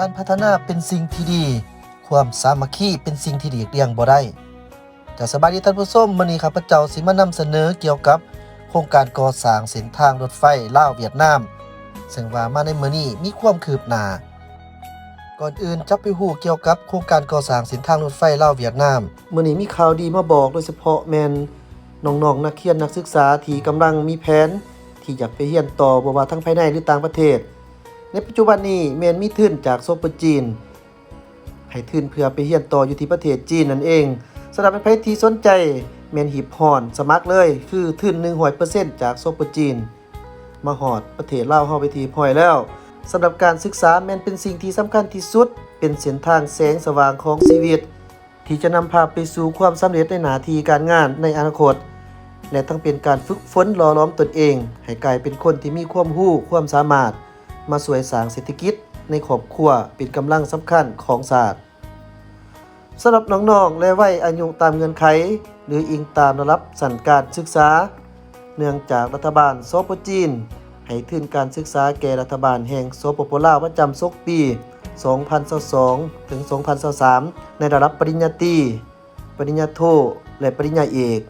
ການພັດທະນາເປັນສິ່ງທີ່ດີ, ຄວາມສາມັກຄີເປັນສິ່ງທີ່ຫຼີກລ່ຽງບໍ່ໄດ້. ຈະສະບາຍດີທ່ານຜູ້ຊົມ, ມື້ນີ້ຂ້າພະເຈົ້າຊິມານຳສະເໜີກ່ຽວກັບໂຄງການກໍ່ສ້າງເສັ້ນທາງລົດໄຟລາວຫວຽດນາມ, ເຊິ່ງວ່າມາໃນມື້ນີ້ມີຄວາມຄືບໜ້າ. ກ່ອນອື່ນຈະໄປຮູ້ກ່ຽວກັບໂຄງການກໍ່ສ້າງເສັ້ນທາງລົດໄຟລາວຫວຽດນາມ, ມື້ນີ້ມີຂ່າວດີມາບອກ, ໂດຍສະເພາະແມ່ນນ້ອງໆນັກຮຽນນັກສຶກສາທີ່ກຳລັງມີແຜນທີ່ຢາກໄປຮຽນຕໍ່, ບໍ່ວ່າທັງພາຍໃນ ຫຼື ຕ່າງປະເທດ. ໃນປັດຈຸບັນນີ້ແມ່ນມີທຶນຈາກ ສປ ຈີນ ໃຫ້ທຶນເພື່ອໄປຮຽນຕໍ່ຢູ່ທີ່ປະເທດຈີນນັ້ນເອງ. ສຳລັບໃຜທີ່ສົນໃຈແມ່ນຮີບຮ້ອນສະໝັກເລີຍ, ຄືທຶນໜຶ່ງຮ້ອຍເປີເຊັນຈາກ ສປ ຈີນ ມາຮອດປະເທດລາວເຮົາເປັນທີ່ຮຽບຮ້ອຍແລ້ວ. ສຳລັບການສຶກສາແມ່ນເປັນສິ່ງທີ່ສຳຄັນທີ່ສຸດ, ເປັນເສັ້ນທາງແສງສະຫວ່າງຂອງຊີວິດ ທີ່ຈະນຳພາໄປສູ່ຄວາມສຳເລັດໃນໜ້າທີ່ການງານໃນອະນາຄົດ ແລະ ທັງເປັນການຝຶກຝົນຫຼໍ່ຫຼອມຕົນເອງໃຫ້ກາຍເປັນຄົນທີ່ມີຄວາມຮູ້ຄວາມສາມາດ ມາຊ່ວຍສ້າງເສດຖະກິດໃນຄອບຄົວເປັນກຳລັງສຳຄັນຂອງຊາດ. ສຳລັບນ້ອງໆ ແລະ ໄວອາຍຸຕາມເງື່ອນໄຂ ຫຼື ອີງຕາມລະດັບຊັ້ນການສຶກສາ, ເນື່ອງຈາກລັດຖະບານ ສປ ຈີນ ໃຫ້ທຶນການສຶກສາແກ່ລັດຖະບານແຫ່ງ ສປປ ລາວ ປະຈຳສົກປີສອງພັນຊາວສອງ ເຖິງ ສອງພັນຊາວສາມ ໃນລະດັບປະລິນຍາຕີ, ປະລິນຍາໂທ ແລະ ປະລິນຍາເອກ,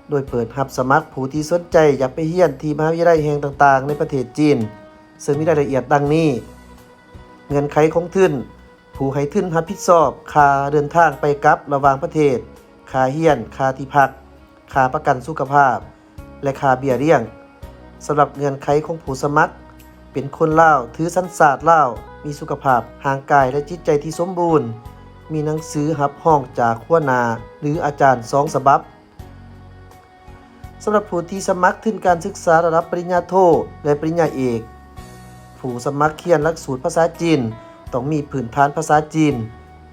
ໂດຍເປີດຮັບສະໝັກຜູ້ທີ່ສົນໃຈຢາກໄປຮຽນທີ່ມະຫາວິທະຍາໄລແຫ່ງຕ່າງໆໃນປະເທດຈີນ, ເຊິ່ງມີລາຍລະອຽດດັ່ງນີ້. ເງື່ອນໄຂຂອງທຶນ, ຜູ້ໃຫ້ທຶນຮັບຜິດຊອບຄ່າເດີນທາງໄປກັບລະຫວ່າງປະເທດ, ຄ່າຮຽນ, ຄ່າທີ່ພັກ, ຄ່າປະກັນສຸຂະພາບ ແລະ ຄ່າເບ້ຍລ້ຽງ. ສຳລັບເງື່ອນໄຂຂອງຜູ້ສະໝັກ, ເປັນຄົນລາວ, ຖືສັນຊາດລາວ, ມີສຸຂະພາບຮ່າງກາຍ ແລະ ຈິດໃຈທີ່ສົມບູນ, ມີໜັງສືຮັບຮອງຈາກຫົວໜ້າ ຫຼື ອາຈານສອງສະບັບ. ສຳລັບຜູ້ທີ່ສະໝັກທຶນການສຶກສາລະດັບປະລິນຍາໂທ ແລະ ປະລິນຍາເອກ, ຜູ້ສະໝັກຮຽນຫຼັກສູດພາສາຈີນຕ້ອງມີພື້ນຖານພາສາຈີນ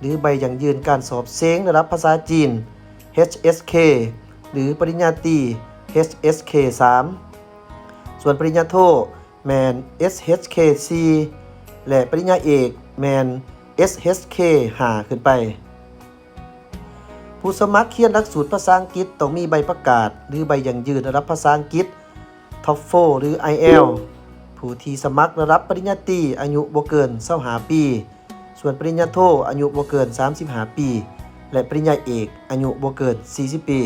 ຫຼື ໃບຢັ້ງຢືນການສອບເສັງລະດັບພາສາຈີນ ເອສເອສເຄ ຫຼື ປະລິນຍາຕີ ເອສເອສເຄສາມ, ສ່ວນປະລິນຍາໂທແມ່ນ ເອສເອສເຄສີ່ ແລະ ປະລິນຍາເອກແມ່ນ ເອສເອສເຄຫ້າ ຂຶ້ນໄປ. ຜູ້ສະໝັກຮຽນຫຼັກສູດພາສາອັງກິດຕ້ອງມີໃບປະກາດ ຫຼື ໃບຢັ້ງຢືນລະດັບພາສາອັງກິດ ທັອບໂຟ ຫຼື ໄອແອລ. ຜູ້ທີ່ສະໝັກລະດັບປະລິນຍາຕີອາຍຸບໍ່ເກີນຊາວຫ້າປີ, ສ່ວນປະລິນຍາໂທອາຍຸບໍ່ເກີນສາມສິບຫ້າປີ ແລະ ປະລິນຍາເອກອາຍຸບໍ່ເກີນສີ່ສິບປີ.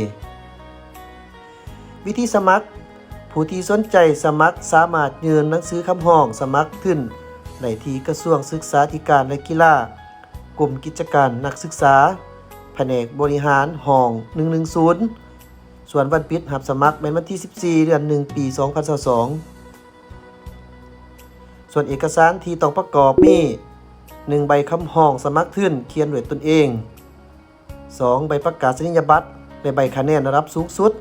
ວິທີສະໝັກ, ຜູ້ທີ່ສົນໃຈສະໝັກສາມາດຍື່ນໜັງສືຄຳຮ້ອງສະໝັກທຶນໄດ້ທີ່ກະຊວງສຶກສາທິການ ແລະ ກິລາ, ກົມກິດຈະການນັກສຶກສາ, ພະແນກບໍລິຫານຫ້ອງໜຶ່ງໜຶ່ງສູນ. ສ່ວນວັນປິດຮັບສະໝັກແມ່ນວັນທີສິບສີ່ ເດືອນໜຶ່ງ ປີສອງພັນຊາວສອງ. ສ່ວນເອກະສານທີ່ຕ້ອງປະກອບມີ ໜຶ່ງ ໃບຄຳຮ້ອງສະໝັກທຶນຂຽນດ້ວຍຕົນເອງ, ສອງ ໃບປະກາສະນີຍະບັດ ແລະ ໃບຄະແນນລະດັບສູງສຸດ,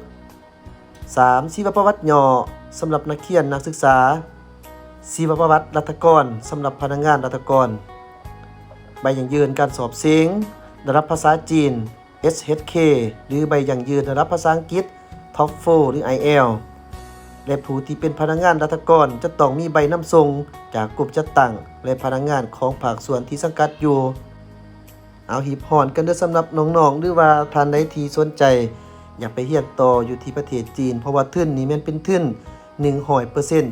ສາມ ຊີວະປະຫວັດຫຍໍ້ສຳລັບນັກຮຽນນັກສຶກສາ, ຊີວະປະຫວັດລັດຖະກອນສຳລັບພະນັກງານລັດຖະກອນ, ໃບຢັ້ງຢືນການສອບເສັງລະດັບພາສາຈີນ ເອສເອສເຄ ຫຼື ໃບຢັ້ງຢືນລະດັບພາສາອັງກິດ ທັອບໂຟ ຫຼື ໄອແອລ ແລະ ຜູ້ທີ່ເປັນພະນັກງານລັດຖະກອນຈະຕ້ອງມີໃບນຳສົ່ງຈາກກົມຈັດຕັ້ງ ແລະ ພະນັກງານຂອງພາກສ່ວນທີ່ສັງກັດຢູ່. ເອົາ ຮີບຮ້ອນກັນເດີສຳລັບນ້ອງໆ ຫຼືວ່າທ່ານໃດທີ່ສົນໃຈຢາກໄປຮຽນຕໍ່ຢູ່ທີ່ປະເທດຈີນ, ເພາະວ່າທຶນນີ້ແມ່ນເປັນທຶນໜຶ່ງຮ້ອຍເປີເຊັນ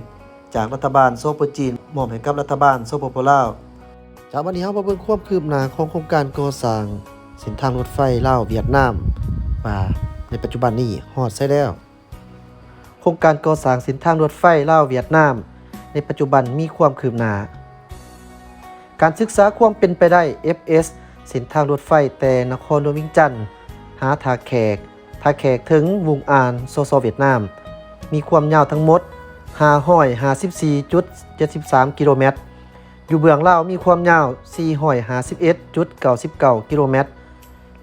ຈາກລັດຖະບານ ສປ ຈີນ ມອບໃຫ້ກັບລັດຖະບານ ສປປ ລາວ. ຈາກບັດນີ້ເຮົາມາເບິ່ງຄວາມຄືບໜ້າຂອງໂຄງການກໍ່ສ້າງເສັ້ນທາງລົດໄຟລາວຫວຽດນາມ ວ່າໃນປັດຈຸບັນນີ້ຮອດໃສແລ້ວ. ໂຄງການກໍ່ສ້າງເສັ້ນທາງລົດໄຟລາວຫວຽດນາມໃນປັດຈຸບັນມີຄວາມຄືບໜ້າ. ການສຶກສາຄວາມເປັນໄປໄດ້ ເອັຟເອສ ເສັ້ນທາງລົດໄຟແຕ່ນະຄອນຫຼວງວຽງຈັນຫາທ່າແຂກ, ທ່າແຂກເຖິງວຸງອານ ສສ ຫວຽດນາມ ມີຄວາມຍາວທັງໝົດຫ້າຮ້ອຍຫ້າສິບສີ່ຈຸດເຈັດສິບສາມກິໂລແມັດ, ຢູ່ເບື້ອງລາວມີຄວາມຍາວສີ່ຮ້ອຍຫ້າສິບເອັດຈຸດເກົ້າສິບເກົ້າກິໂລແມັດ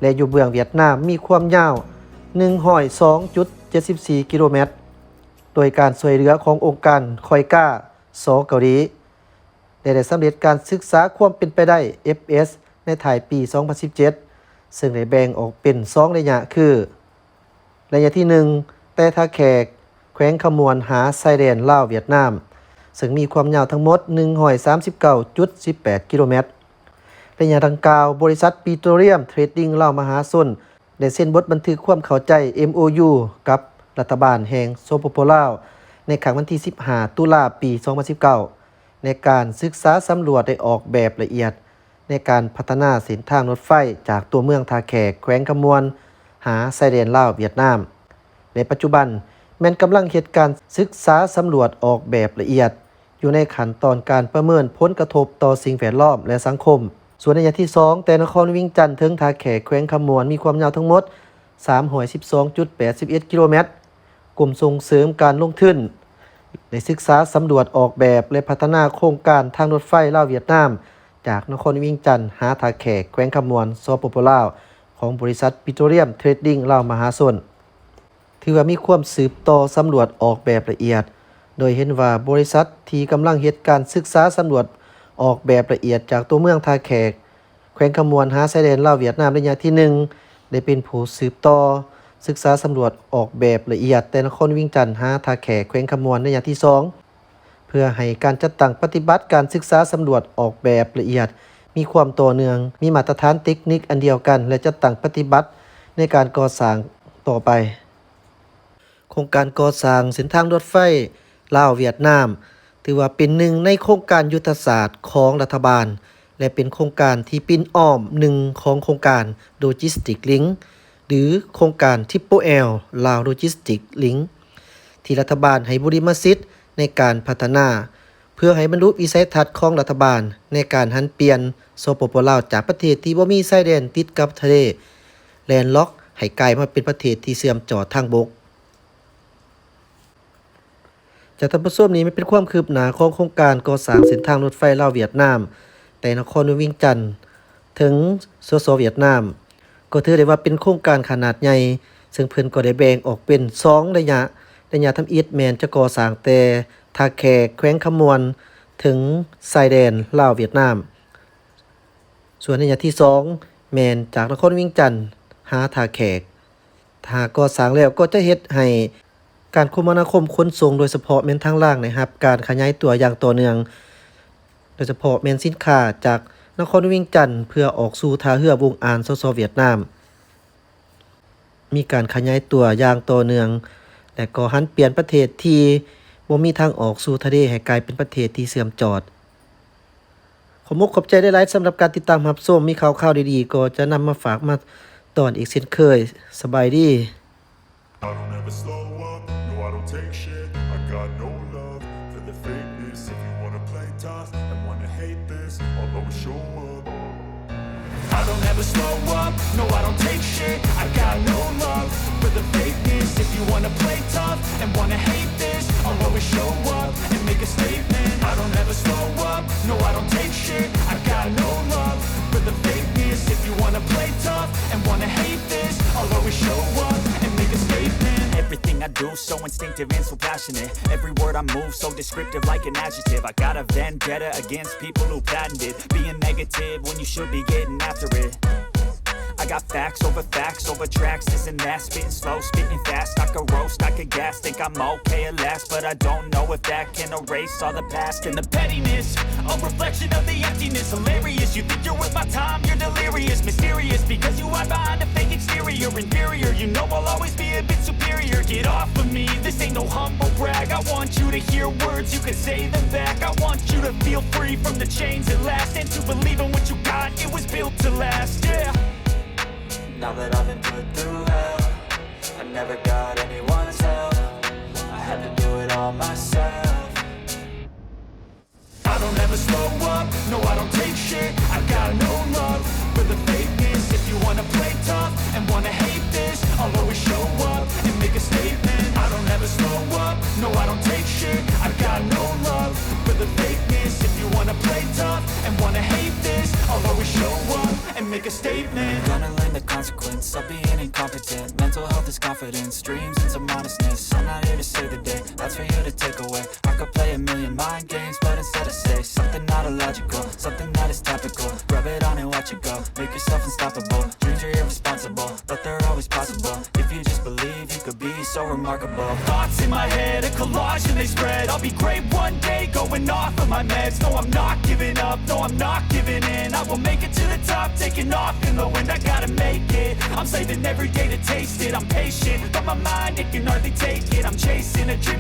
ແລະ ຢູ່ເບື້ອງຫວຽດນາມມີຄວາມຍາວໜຶ່ງຮ້ອຍສອງຈຸດເຈັດສິບສີ່ກິໂລແມັດ ໂດຍການຊ່ວຍເຫຼືອຂອງອົງການ KOICA ສ ເກົາຫຼີ ແລະ ໄດ້ສຳເລັດການສຶກສາຄວາມເປັນໄປໄດ້ ເອັຟເອສ ໃນທ້າຍປີສອງພັນສິບເຈັດ ເຊິ່ງໄດ້ແບ່ງອອກເປັນສອງໄລຍະຄື ໄລຍະທີໜຶ່ງ ແຕ່ທ່າແຂກ ແຂວງຄຳມ່ວນ ຫາຊາຍແດນລາວຫວຽດນາມ ເຊິ່ງມີຄວາມຍາວທັງໝົດໜຶ່ງຮ້ອຍສາມສິບເກົ້າຈຸດສິບແປດກິໂລແມັດ. ໄລຍະດັ່ງກ່າວ, ບໍລິສັດປີໂຕລຽມເທຣດດິງລາວມະຫາຊົນ ໄດ້ເຊັນບົດບັນທຶກຄວາມເຂົ້າໃຈ ເອັມໂອຢູ ກັບລັດຖະບານແຫ່ງ ສປປ ລາວ ໃນຄັ້ງວັນທີສິບຫ້າ ຕຸລາ ປີສອງພັນສິບເກົ້າ ໃນການສຶກສາສຳຫຼວດ ແລະ ອອກແບບລະອຽດ ໃນການພັດທະນາເສັ້ນທາງລົດໄຟຈາກຕົວເມືອງທ່າແຂກ ແຂວງຄຳມ່ວນ ຫາຊາຍແດນລາວ-ຫວຽດນາມ. ໃນປັດຈຸບັນແມ່ນກຳລັງເຮັດການສຶກສາສຳຫຼວດອອກແບບລະອຽດ ຢູ່ໃນຂັ້ນຕອນການປະເມີນຜົນກະທົບຕໍ່ສິ່ງແວດລ້ອມ ແລະ ສັງຄົມ. ສ່ວນໄລຍະທີສອງ ແຕ່ນະຄອນວຽງຈັນເຖິງທ່າແຂກ ແຂວງຄຳມ່ວນ ມີຄວາມຍາວທັງໝົດສາມຮ້ອຍສິບສອງຈຸດແປດສິບເອັດກິໂລແມັດ. ກົມສົ່ງເສີມການລົງທຶນໄດ້ສຶກສາສຳຫຼວດອອກແບບ ແລະ ພັດທະນາໂຄງການທາງລົດໄຟລາວ-ຫວຽດນາມ ຈາກນະຄອນວຽງຈັນຫາທ່າແຂກ ແຂວງຄຳມ່ວນ ສປປ ລາວ ຂອງບໍລິສັດ Petroleum Trading ລາວມະຫາຊົນ. ຖືວ່າມີຄວາມສືບຕໍ່ສຳຫຼວດອອກແບບລະອຽດ, ໂດຍເຫັນວ່າບໍລິສັດທີ່ກຳລັງເຮັດການສຶກສາສຳຫຼວດອອກແບບລະອຽດຈາກຕົວເມືອງທ່າແຂກ ແຂວງຄຳມ່ວນ ຫາຊາຍແດນລາວ-ຫວຽດນາມ ໄລຍະທີໜຶ່ງ ໄດ້ເປັນຜູ້ສືບຕໍ່ສຶກສາສຳຫຼວດອອກແບບລະອຽດ ແຕ່ນະຄອນວຽງຈັນຫາທ່າແຂກ ແຂວງຄຳມ່ວນ ໄລຍະທີສອງ ເພື່ອໃຫ້ການຈັດຕັ້ງປະຕິບັດການສຶກສາສຳຫຼວດອອກແບບລະອຽດມີຄວາມຕໍ່ເນື່ອງ, ມີມາດຕະຖານເຕັກນິກອັນດຽວກັນ ແລະ ຈັດຕັ້ງປະຕິບັດໃນການກໍ່ສ້າງຕໍ່ໄປ. ໂຄງການກໍ່ສ້າງເສັ້ນທາງລົດໄຟລາວ-ຫວຽດນາມ ຖືວ່າເປັນໜຶ່ງໃນໂຄງການຍຸດທະສາດຂອງລັດຖະບານ ແລະ ເປັນໂຄງການທີ່ປິ່ນອ້ອມໜຶ່ງຂອງໂຄງການໂລຈິສຕິກລິງ ຫຼື ໂຄງການ Triple L ລາວໂລຈິສຕິກລິງ ທີ່ລັດຖະບານໃຫ້ບຸລິມະສິດໃນການພັດທະນາ ເພື່ອໃຫ້ບັນລຸວິໄສທັດຂອງລັດຖະບານໃນການຫັນປ່ຽນ ສປປ ລາວ ຈາກປະເທດທີ່ບໍ່ມີຊາຍແດນຕິດກັບທະເລແລນລັອກ ໃຫ້ກາຍມາເປັນປະເທດທີ່ເຊື່ອມຈອດທາງບົກ. ຈາກທ່ານຜູ້ຊົມນີ້ ມັນເປັນຄວາມຄືບໜ້າຂອງໂຄງການກໍ່ສ້າງເສັ້ນທາງລົດໄຟລາວ-ຫວຽດນາມ ແຕ່ນະຄອນວຽງຈັນເຖິງ ສສ ຫວຽດນາມ ກໍຖືໄດ້ວ່າເປັນໂຄງການຂະໜາດໃຫຍ່ ເຊິ່ງເພິ່ນກໍໄດ້ແບ່ງອອກເປັນສອງໄລຍະ. ໄລຍະທຳອິດແມ່ນຈະກໍ່ສ້າງແຕ່ທ່າແຂກ ແຂວງຄຳມ່ວນ ເຖິງຊາຍແດນລາວ-ຫວຽດນາມ. ສ່ວນໄລຍະທີສອງແມ່ນຈາກນະຄອນວຽງຈັນຫາທ່າແຂກ. ຖ້າກໍ່ສ້າງແລ້ວກໍຈະເຮັດໃຫ້ການຄົມມະນາຄົມຂົນສົ່ງ ໂດຍສະເພາະແມ່ນທາງລາງ ໄດ້ຮັບການຂະຫຍາຍຕົວຢ່າງຕໍ່ເນື່ອງ, ໂດຍສະເພາະແມ່ນສິນຄ້າຈາກນະຄອນວຽງຈັນເພື່ອອອກສູ່ທ່າເຮືອວົງອານ ສສ ຫວຽດນາມ ມີການຂະຫຍາຍຕົວຢ່າງຕໍ່ເນື່ອງ ແລະ ກໍຫັນປ່ຽນປະເທດທີ່ບໍ່ມີທາງອອກສູ່ທະເລໃຫ້ກາຍເປັນປະເທດທີ່ເຊື່ອມຈອດ. ຂໍມຸກຂອບໃຈຫຼາຍໆສຳລັບການຕິດຕາມຮັບຊົມ. ມີຂ່າວຄາວດີໆກໍຈະນຳມາຝາກມາຕ້ອນອີກເຊັ່ນເຄີຍ. ສະບາຍດີ. I don't ever slow up, no, I don't take shit. I got no love for the fakeness. If you wanna play tough and wanna hate this, I'll always show up. I don't ever slow up, no, I don't take shit. I got no love for the fakeness. If you wanna play tough and wanna hate this, I'll always show up and make a statement. I don't ever slow up, no, I don't take shit. I got no love for the fakeness. If you wanna play tough and wanna hate this, I'll always show up and make a statement. Everything I do so instinctive and so passionate. Every word I move so descriptive like an adjective. I got a vendetta against people who patented being negative when you should be getting after it. I got facts over facts over tracks, this and that, spitting slow, spitting fast. I could roast, I could gas, think I'm okay at last, but I don't know if that can erase all the past and the pettiness. A reflection of the emptiness, hilarious. You think you're worth my time, you're delirious, mysterious, because you hide behind a fake exterior, inferior. You know I'll always be a bit superior. Get off of me, this ain't no humble brag. I want you to hear words, you can say them back. I want you to feel free from the chains that last, and to believe in what you got, it was built to last, yeah. Now that I've been put through hell, I never got anyone's help. I had to do it all myself. I don't ever slow up, no, I don't take shit. I got no love for the fakeness. If you wanna play tough and wanna hate this, I'll always show up and make a statement. I don't ever slow up, no, I don't take shit. I got no love for the fakeness. If you wanna play tough and wanna hate this, I'll always show up and make a statement. Gonna learn the consequence of being incompetent. Mental health is confidence, dreams and some honestness. I'm not here to save the day, that's for you to take away. I could play a million mind games, but instead I say something not illogical, something that is topical. Rub it on and watch it go. Make yourself unstoppable. Dreams are irresponsible, but they're always possible. If you just believe, you could be so remarkable. Thoughts in my head, a collage and they spread. I'll be great one day, going off of my meds. No, I'm not giving up, no, I'm not giving in. I will make it to the top, taking off in the wind. I gotta make it, I'm saving every day to taste it. I'm patient, but my mind, it can hardly take it. I'm chasing a dream